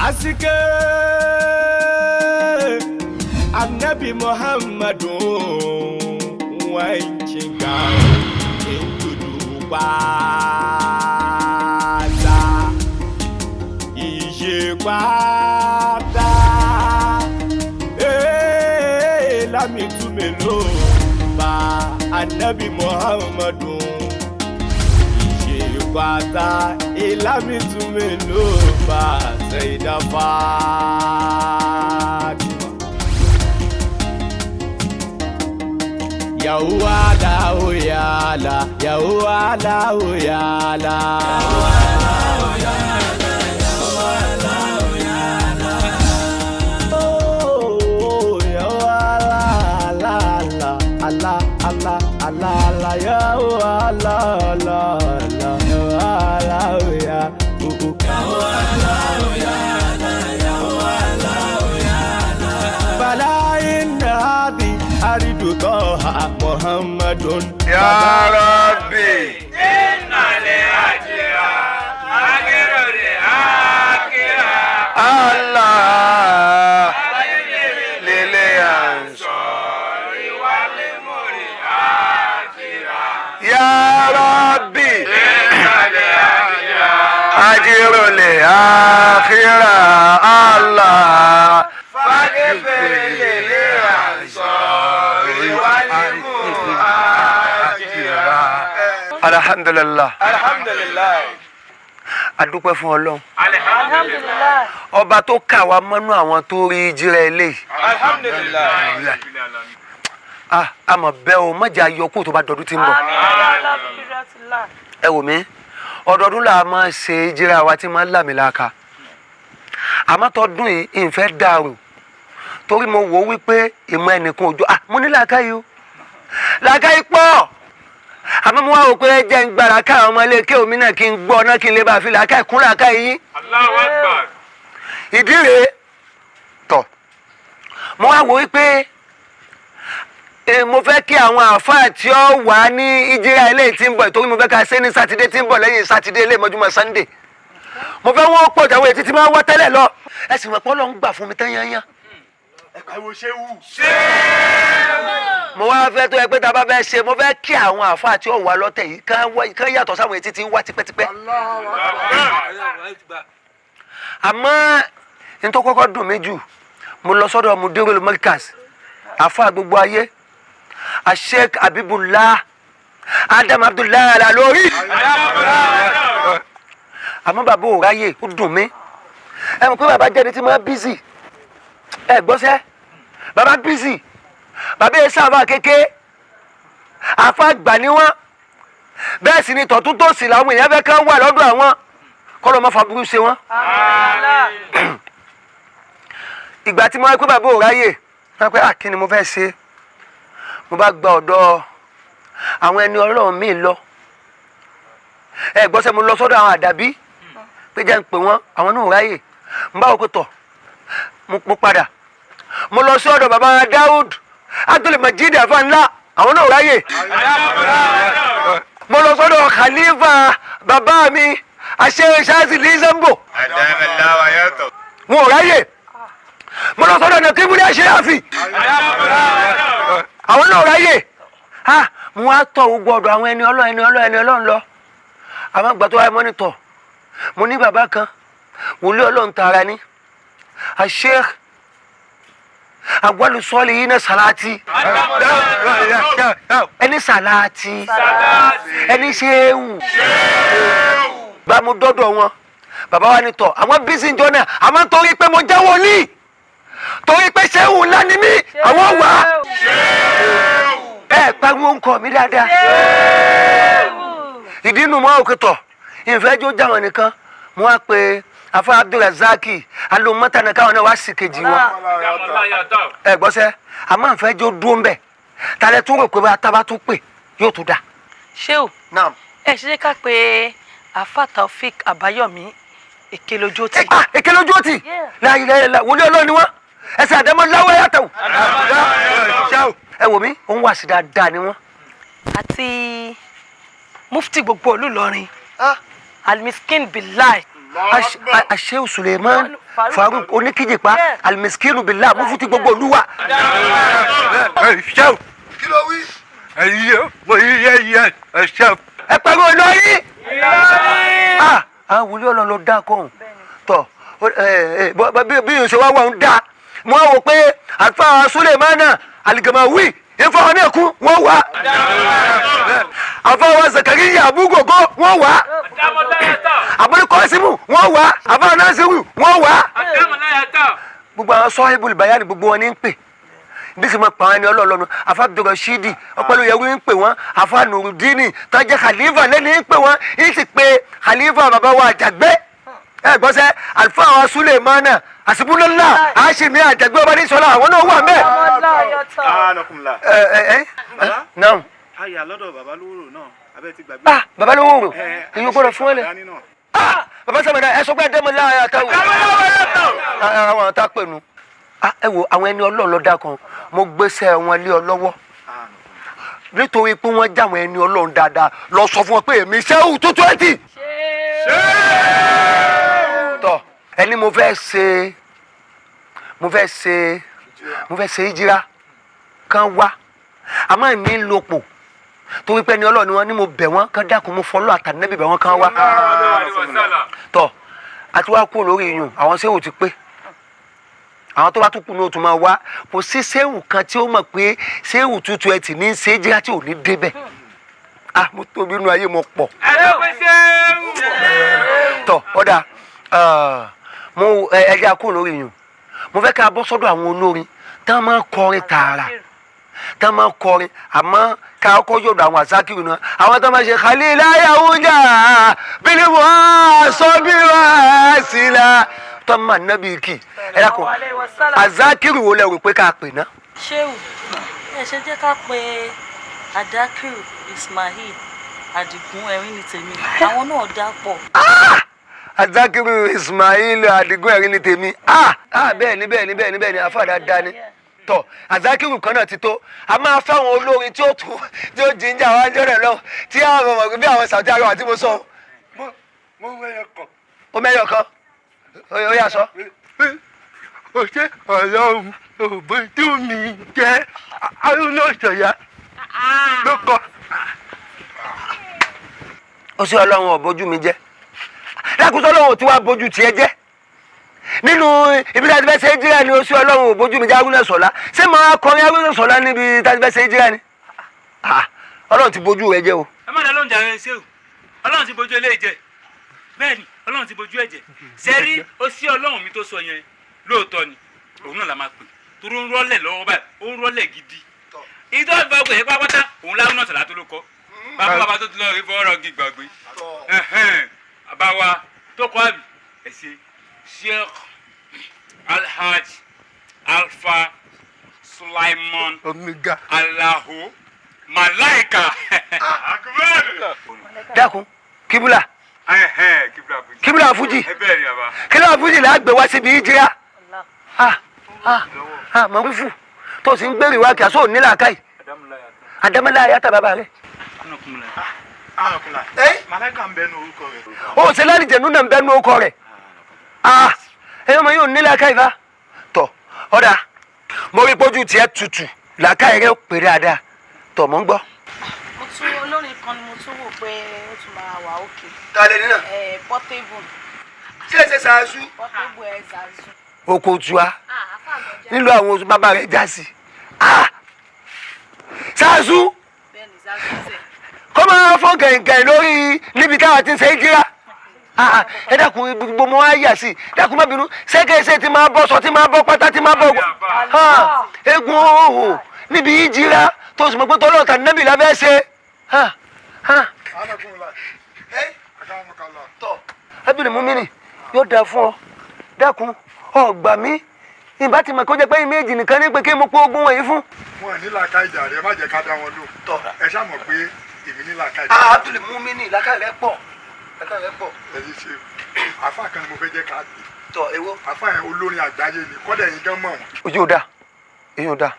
Asike Annabi Muhammadu wankin in tudu pátá ìṣe pátá ee lámì túmẹ̀lò bá Annabi Muhammadu ìṣe pátá ìlàmì túmẹ̀lò bá Sayyida Fatima. Yahuwa lahu yala, Yahuwa lahu yala. Oh, Yahuwa la la la, Allah Allah Allah Allah, Yahuwa la la la, Yahuwa lahu ya, oh, oh. Bala inna hadhi aridu Taha Muhammadun. Ya Rabbi. Allah lele ansori. Ya Rabbi. Ajirul akhirah Allah. Fagifir lele ansori wal muhajira. Alhamdulillah. Alhamdulillah. A dúpẹ́ fún Ọlọ́run. Alhamdulillah. Ọba tó kà wá mọ́nú àwọn tó rí jíra eléyìí. Alhamdulillah. Ah, a mọ̀ bẹ́ẹ̀ o, mọ̀jà yọkú tó bá dọdún tí ń bọ̀. Alhamdulillah. Ẹ wò mí, ọdọọdún là máa ṣe jíra wa tí máa ń làmìlaka. Àmọ́ tọdún yìí ìfẹ́ dàrú torí mo wò ó wípé ìmọ̀ ẹnìkan òjò, ah, mo ní làákàyè o, làákàyè pọ̀, àmọ́ mo wá wò pé jẹ́ ń gbára káwọn ọmọ ilé kéwòn mi náà kí n gbọ́ náà kí n lè bá fi làákàyè kún làákàyè yín. Allahu Akbar. Ìdí rèé tọ̀ mo wá wò wípé mo fẹ́ kí àwọn àáfàá tí ó wà ní ìjírá eléyìí tí ń bọ̀, torí mo fẹ́ ká ṣe ní sátidé tí ń bọ̀ lẹ́yìn sátidé eléyìí mọ́júmọ́ sannde. Mo fẹ́ wọ́n pọ̀ jáwé títí máa ń wá tẹ́lẹ̀ lọ. Ẹ sì mọ̀ pé Ọlọ́run gbà fún mi tán yányán. Mo wá fẹ́ tó yẹ pé tá a bá fẹ́ ṣe, mo fẹ́ kí àwọn àáfàá tí ó wà lọ́tẹ̀ yìí kán yàtọ̀ sáwọn etí tí ń wá tipẹ́tipẹ́. Àmọ́ n tó kọ́kọ́ dùn mí jù, mo lọ sọ́dọ̀ mudirul markaz, àáfàá gbogbo ayé, Sheikh Abibullah Adam Abdullahi Alalori. Àmọ́ bàbá ò ráyè, ó dùn mí. Ẹ mọ̀ pé bàbá jẹ́ni tí máa bízì. Ẹ gbọ́sẹ́, bàbá bízì, bàbá yẹn sábà kéke, àáfàá gbà ní wọn. Bẹ́ẹ̀ sì ni tọ̀tún tòsì làwọn èèyàn fẹ́ kán wà lọ́dọ̀ àwọn, kọ́ ló má fa burú ṣe wọ́n. Ìgbà tí mo wá pé bàbá ò ráyè, wọ́n pẹ́ kí ni mo fẹ́ ṣe? Mo bá gba ọ̀dọ̀ àwọn ẹni Ọlọ́run míì lọ. Ẹ gbọ́sẹ̀, mo lọ sọ́dọ̀ àwọn àdàbí pé jẹ́ ń pè wọ́n, àwọn náà ò ráyè. Mo bá wò pé tọ̀, mo padà mo lọ sí ọ̀dọ̀ bàbá Dáúd Abdul Majid afa ńlá, àwọn náà ò ráyè. Mo lọ sọ́dọ̀ khalifa bàbá mi àṣẹ Ṣáàzì Zambo, wọn ò ráyè. Mo lọ sọ́dọ̀ Nàkíbúlẹ̀ Àṣíráfì, àwọn náà ráyè. Ha, mo wá tọ̀ gbogbo ọ̀dọ̀ àwọn ẹni Ọlọ́run, ẹni Ọlọ́run, ẹni Ọlọ́run lọ. Àmọ́ ìgbà tó wáyé mọ́nítọ̀, mo ní bàbá kan, wòlíì Ọlọ́run tààrà ni, Sheikh Awalu sọ́ọ̀lì yìí náà sàláàtì, ẹni sàláàtì, ẹni ṣéwù. Bá mo dọ́dọ̀ wọn, bàbá wa ni tọ̀ àwọn bísí njọ náà, àmọ́ torí pé mo jẹ́ wòlíì, torí pé ṣéwù ńlá ni mí, àwọn wà á. Ẹ pariwo ń kọ mi dáadáa. Ìdí inú mọ́ òkè tọ̀ ìfẹ́ jó jáwọn nìkan, mo wá pe afa Abdulrazaki alomọ́tànà káwọn náà wá sí kejì wọn. Ẹ gbọ́sẹ́, àmọ́ ìfẹ́ jó dúró ń bẹ̀ tálẹ̀ tún rò pé bá tábà tún pè yóò tún dà. Ṣé o Naam. ẹ ṣe ká pé àáfàá Taofik Àbáyọ̀mí èké lójú tì. Ah, èké lójú òtì láyé láyé láyé, wòlíì Ọlọ́run ni wọ́n, ẹsẹ̀ àdámọ́ láwọ̀ yàtọ̀. Ẹ wò mí, òun wà sí dáadáa ni wọ́n. Àti mufti gbogbo ìlú Ìlọrin, Almiskin Bilai. Ashehu Suleiman Faruk oníkíjìpá alimiskinu billah mufuti gbogbo olúwa. Kí ló wí? Ẹ pẹ̀lú olórí. Àwọn wòlíì Ọlọ́run ló dá kóhùn tọ bí yóò ṣe wá wà ń dá mo á wò pé àlùfáà Sulemana Aligamawi ìfọwọ́ náà kú wọ́n wá, àfọwọ́ Zakariya Abugogo wọ́n wá, àbúrò Kọ́símù wọ́n wá, àfọwọ́ Nasiru wọ́n wá. Gbogbo àwọn sọ́hìbùlù bayani gbogbo wọn ní ń pè bí sì máa pa àwọn ẹni ọlọ́ọ̀lọ́nu afa Abdulrasheed ọpẹ́lóyẹwò ń pè wọ́n, afa Nurudini tó jẹ́ khalifa lẹ́ni ń pè wọ́n, ń sì pé khalifa bàbá wa Àjàgbé. Ẹ gbọ́ sẹ́, àlùfáà wa Sulemana àsìbúlọ́lá àṣìmí Àjàgbé ọba ní sọlá àwọn náà wà mẹ́. Anakunla. Ẹ ẹ ẹ naam. Àyà lọ́dọ̀ bàbá lówóró náà, abẹ́ ti gbàgbé. Ah, bàbá lówóró èyí gbọ́dọ̀ fún ẹ lẹ. Ah, bàbá sàmìnà ẹ sọ pé ẹ dẹ́mu láàyè àtàwọn àwọn àtà pẹ̀lú. Ẹ wo àwọn ẹni Ọlọ́run ló dá kan, mo gbéṣẹ́ wọn lé ọ lọ́wọ́ nítorí pé wọ́n já àwọn ẹni Ọlọ́run dáadáa. Lọ sọ fún wọn pé èmi ṣéwù tó 20. Tọ ẹni mo fẹ́ ṣe mo fẹ́ ṣe mo fẹ́ ṣe ìjìra kan wá, àmọ́ ní lopò torí pé ẹni Ọlọ́run ni wọ́n ní mo bẹ̀ wọ́n kán dákun, mo fọlọ́ àtànẹ́bí bẹ̀ wọ́n kán wá. Tọ àti wá kúrò lórí iyùn, àwọn ṣéwù ti pé, àwọn tó bá tún kù ní òtún máa wá. Kò sí ṣéwù kan tí ó mọ̀ pé ṣéwù tútù ẹ tì ní ṣe é jíra tí ò ní débẹ̀. Ah, mo tóbi inú ayé mo pọ̀. Tọ ọ̀dà mo ẹ jẹ́ kúrò lórí iyùn, mo fẹ́ ká bọ́ sọ́dọ̀ àwọn olórin tá a máa kọrin tààrà, tá a máa kọrin, àmọ́ ká kọ́ yọ̀dọ̀ àwọn àsákìrì náà, àwọn tó máa ṣe Khalila Yahuda bílí wọ́n sọ bí wọ́n sí la tó máa nábì kì ẹ dákun, àsákìrì wo lẹ rò pé ká pè ná. Ṣéwù, ẹ ṣe jẹ́ ká pe Adakiru Ismail Adigun ẹ̀rín ní tèmi, àwọn náà dá pọ̀. Adakiru Ismail Adigun ẹ̀rín ní tèmi, bẹ́ẹ̀ ni bẹ́ẹ̀ ni bẹ́ẹ̀ ni bẹ́ẹ̀ ni afáàdá dání tọ azakiru kan náà ti tó. A máa fáwọn olórin tí ó tún tí ó jíjà wá ń jọrẹ lọ tí àwọn ọmọ bí àwọn Saudi Arabia tí mo sọ. Mo mẹ́yọ kan. Ó mẹ́yọ kan, ó yà sọ. O ṣe Ọlọ́run òbójú mi jẹ́ Arúnà Ìṣọ̀yà ló kọ. Ó ṣe Ọlọ́run òbójú mi jẹ́, lákòóso Ọlọ́run tí wàá bójú tiẹ̀ jẹ́ nínú ibi tí a ti fẹ́ ṣe é jíra ni. Oṣù Ọlọ́run ò bójú mi jẹ́ Arúnà Ìṣọ̀lá, ṣé máa kọrin Arúnà Ìṣọ̀lá níbi tí a ti fẹ́ ṣe é jíra ni? Ọlọ́run ti bójú rẹ jẹ́ o. Ẹ má dá lóúnjẹ àwọn ẹsẹ o, Ọlọ́run ti bójú eléyìí jẹ́, bẹ́ẹ̀ ni Ọlọ́run ti bójú ẹ jẹ́. Sẹ́rí ó sí Ọlọ́run mi tó sọ yẹn lóòótọ́ ni, òun náà la máa pè torí ó ń rọ́lẹ̀ lọ́wọ́ báyìí, ó ń rọ́lẹ̀ gidi. Ìtọ́ ìgbàgbọ́ yẹn pátápátá òun l'Arúnà Ìṣọ̀lá tó ló kọ́ bàbá bàbá tó ti lọ rí fọ́ọ̀rọ̀ gbàgbé àbáwá tó kọ́ àbí ẹ̀ ṣe Sheikh Alhaj Alfa Sulaiman Omega Alahu Malaika. Dákun, kíbúlà kíbúlà fújì, kíbúlà fújì là á gbé wá síbi ìjìrá. Mọ̀rífù tó sì ń gbèrè wá kí aṣọ òní làákàyè àdámọ́lá ayáta bàbá rẹ̀. Malaika ń bẹnu orúkọ rẹ̀. Ó ṣe lálìjẹ̀nu náà ń bẹnu orúkọ rẹ̀. Ẹ̀yọ́ mọ̀ yóò ní làákàyè fa tọ̀ ọ̀dà mo rí pójú tiẹ̀ tutù, làákàyè rẹ̀ pè dáadáa tọ̀ mọ́ ń gbọ́. Mo tún olórin kan ni mo tún wò pé ó tún máa wà òkè. Ta lè nínà. Portable. Ṣé ẹ ṣe ṣááṣú. Portable ẹ ṣááṣú. Oko tua nílò àwọn oṣù bàbá rẹ̀ já sí ṣááṣú kọ́ máa fọ́ gẹ̀ǹgẹ̀ lórí níbi táwa ti ń ṣe é jíra. Ẹ dákun, gbogbo mo wá yà sí, dákun má bínú, ṣégeṣe tí máa bọ́ sọ tí máa bọ́ pátá tí máa bọ́ egun òhò níbi ìjìra tó sì mọ̀ pé tọ́lọ́ọ̀tà nẹ́bì la fẹ́ ṣe. Abdul Mumini yóò dáa fún ọ, dákun ọgbà mi ìbá ti mọ̀ kó jẹ́ pé méjì nìkan ní pé kí mo pé ogún wọ̀nyí fún. Wọn ní làákà ìjà rẹ, má jẹ́ ká dá wọn lò, ẹ ṣáà mọ̀ pé èmi ní làákà ìjà. Abdul Mumini làákà rẹ pọ̀, làákà rẹ pọ̀. Ẹyin ṣe àfa kan ni mo fẹ́ jẹ́ ká gbé. Tọ ewo. Àfa yẹn olórin àgbáyé ni, kọ́dà yín gan mọ̀ wọ́n. Ojú ò dáa, èyí ò dáa.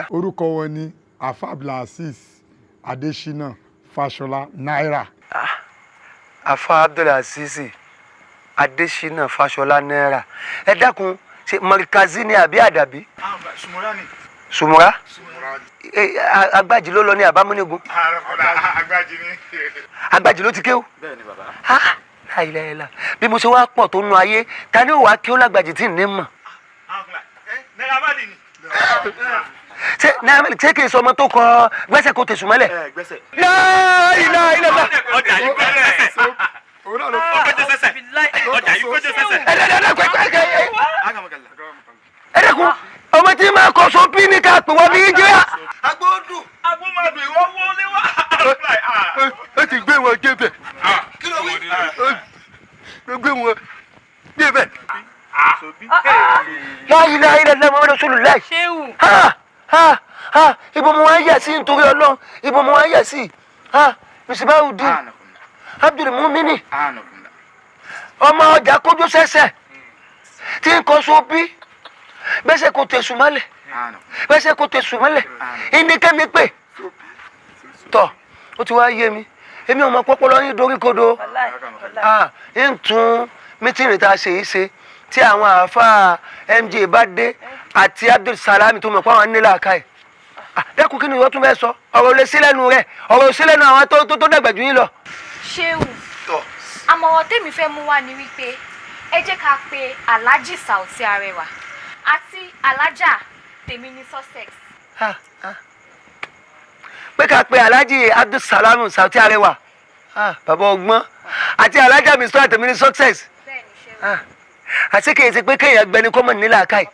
Orúkọ wọn ni Afa Abdulaziz Adesina Fashola Naira. Afa Abdulaziz Adésínà Fáṣọlá náírà. Ẹ dákun, ṣe Mọ̀ríkazí ni àbí Àdàbí? Sùmùrà ni. Sùmùrà? Agbájì ló lọ ní àbámúnigun. Agbájì ni. Agbájì ló ti kéwú. Bẹ́ẹ̀ ni bàbá. Láìláìlá bí mo ṣe wá pọ̀ tó nu ayé, ta ni ó wàá kí ó lágbàjì tí ì ní mọ̀? Náírà má lè ní. Ṣé náírà ṣé kì í sọ ọmọ tó kọ gbẹ́sẹ̀ kó tẹ̀sùn mọ́lẹ̀? Gbẹ́sẹ̀. Láìláìlá. Ọjà yìí kọjú sẹ́sẹ̀. Ọkọjọ sẹ́sẹ̀. Ọjà yìí kọjú sẹ́sẹ̀. Ẹ dẹ́kun, ọmọ tí máa kọ sọ bí ní ká pè wọ́n ní jẹ́. Agbódùn. Agbómadùn ìwọ wọlé wá. Ó ti gbé wọn débẹ̀. Kí ló wí? Ó gbé wọn débẹ̀. La ilaha illallah Muhammadu Rasulullah. Ṣéwù. Ha ha ha, ibo mo wá ń yà sí nítorí Ọlọ́run, ibo mo wá ń yà sí. Ha, Misbahudeen Abdul Mumini, ọmọ ọjà kójú sẹ́sẹ̀ tí ń kọ́ so bí gbẹ́sẹ̀ kò tẹ̀sùn mọ́lẹ̀, gbẹ́sẹ̀ kò tẹ̀sùn mọ́lẹ̀, ìníkẹ́mi pè tọ̀. Ó ti wá yé mi, èmi ò mọ pọpọlọ yín dorí kodo. Ń tún mítìrì tá a ṣe yìí ṣe tí àwọn àáfàá MJ bá dé àti Abdul Salami tó mọ̀ pé àwọn nílà ká ẹ̀. Dẹ́kun, kí ni ìwọ tún fẹ́ sọ? Ọ̀rọ̀ lè sí lẹ́nu rẹ̀, ọ̀rọ̀ sí lẹ́nu àwọn tó tó dàgbà jù yín lọ. Ṣéwù, àmọ̀ràn tèmi fẹ́ mú wá ni wípé ẹ jẹ́ ká pe Alhaji Sauty Arẹwà àti Alhaja tèmi ní Sussex. Pé ká pe Alhaji Abdul Salam Sauty Arẹwà, bàbá ọgbọ́n, àti Alhaja Mr tèmi ní Success. Àti kìí ṣe pé kéèyàn gbẹni kó mọ̀ nílà káì,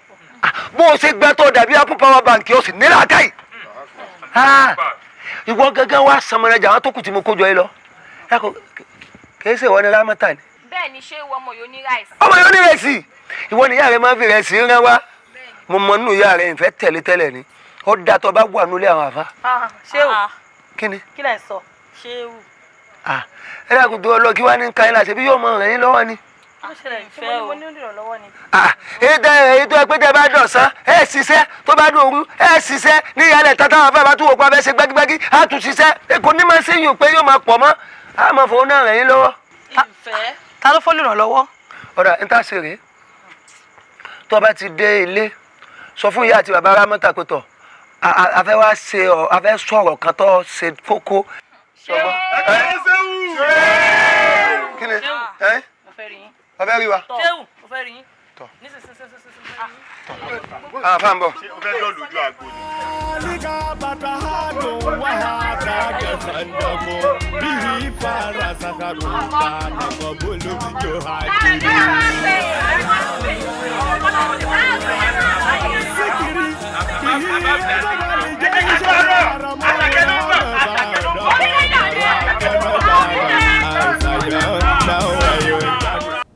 bó o ṣe gbẹ tó dàbí Apple power bank, ó sì nílà káì. Ìwọ gángan wá sọmọlẹjà àwọn tó kù tí mo kó jọ yìí lọ. Kìí ṣe ìwọ ni Rámọ́tà ni? Bẹ́ẹ̀ ni, ṣé ìwọ ọmọ yóò ní ráìsì. Ọmọ yóò ní rẹsì. Ìwọ ni ìyá rẹ máa ń fi rẹsì rán wá. Mo mọ nínú ìyá rẹ ìfẹ́ tẹ̀lé tẹ́lẹ̀ ni ó dá tó bá wà nílé àwọn àfa. Ṣéwù. Kí ni? Kí lẹ̀ ń sọ? Ṣéwù. Ẹ dákun tó lọ, kí wàá ní nǹkan yín láṣẹ bí yóò mọ rẹ̀ yín lọ́wọ́ ni. Ìfẹ́ o. Èyí tó ẹ pé tẹ bá dọ̀sán ẹ ṣiṣẹ́, tó bá dòru ẹ ṣiṣẹ́, ní ìyálẹ̀ tata àwọn afẹ́fẹ́ tó wò pa fẹ́ ṣe gbágígbágí á tún ṣiṣẹ́, kò ní máa ṣe yùn pé yóò máa pọ̀ mọ́, á máa fowó náà rẹ̀ yín lọ́wọ́. Ìfẹ́. Ta ló fọ́ lùrànlọ́wọ́? Ọ̀rọ̀ n ta ṣe rèé, tó bá ti dé ilé, sọ fún ìyá àti bàbá Rámọ́tà pé tọ̀ a fẹ́ wá ṣe ọ, a fẹ́ sọ̀rọ̀ kan tó ṣe kókó. Kí ni ẹ? Mo fẹ́ rí yín. Ọbẹ̀ rí wa. Ṣéwù, mo fẹ́ rí yín. Tọ̀. Nísinsìnyí. Àfa ń bọ̀. O fẹ́ dọ̀lù ojú àgbo ni. Alika batahadun wahada kasandamu bihi farasakaru kana qabulu yuhadiru. Sikiri bihi ezabali jẹ́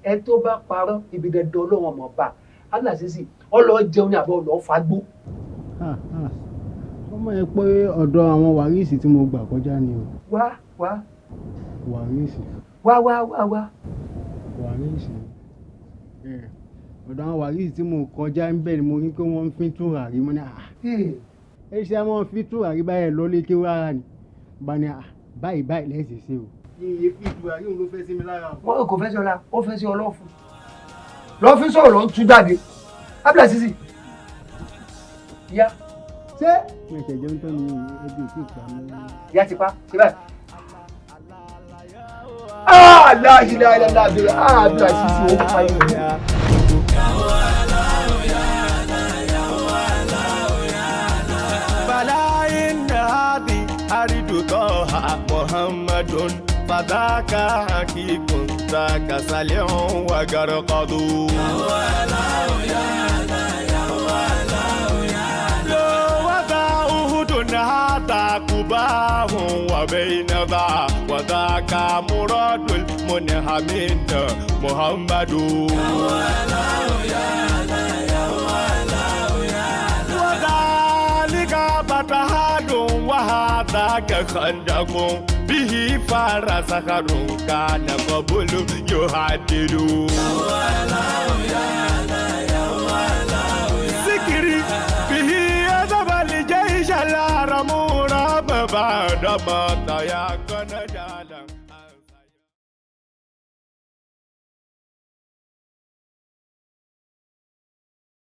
Ẹ tó bá parọ́ ibi dandan Ọlọ́run ọmọ ọba aláṣẹ́sì ọlọ́ jẹun ní àbọ̀ ọlọ́ fagbó. Ó mọ̀ ẹ́ pé ọ̀dọ̀ àwọn wàrísì tí mo gbà kọjá ni o. Wá wá. Wàrísì. Wá wá wá wá. Wàrísì. Ọ̀dọ̀ àwọn wàrísì tí mo kọjá ń bẹ̀ ni mo rí pé wọ́n ń fín tùràrí mo ní à. Ẹ ṣe àwọn fín tùràrí báyẹn lọ lé kí rárá ni. Bá ní à báyìí báyìí lẹ́sẹ̀ ṣe o. Iye fín tùràrí òun ló fẹ́ sí mi lára o. Wọ́n kò fẹ́ sí ọlá, ó fẹ́ sí ọlọ́fun. Lọ́fín sọ̀rọ̀ ló ń tú jáde. Abdul Aziz. Ìyá. Ṣé. Mi ò ṣẹ̀jẹ̀ ń tán ni ẹbí òkú ìpa mi. Ìyá ti pa, ṣe báyìí. Ah, la ilaha illallah, Abdul Aziz, ó pa ìlú. Bala inna hadi aridu toha Muhammadun fadaka hakikun zaka salihun wa garqadu. هذا كباه وبين ذا وذاك مراد المنهمين محمد. وذلك بتهاد وهذاك خندق به فرسخر كان قبل يهدد.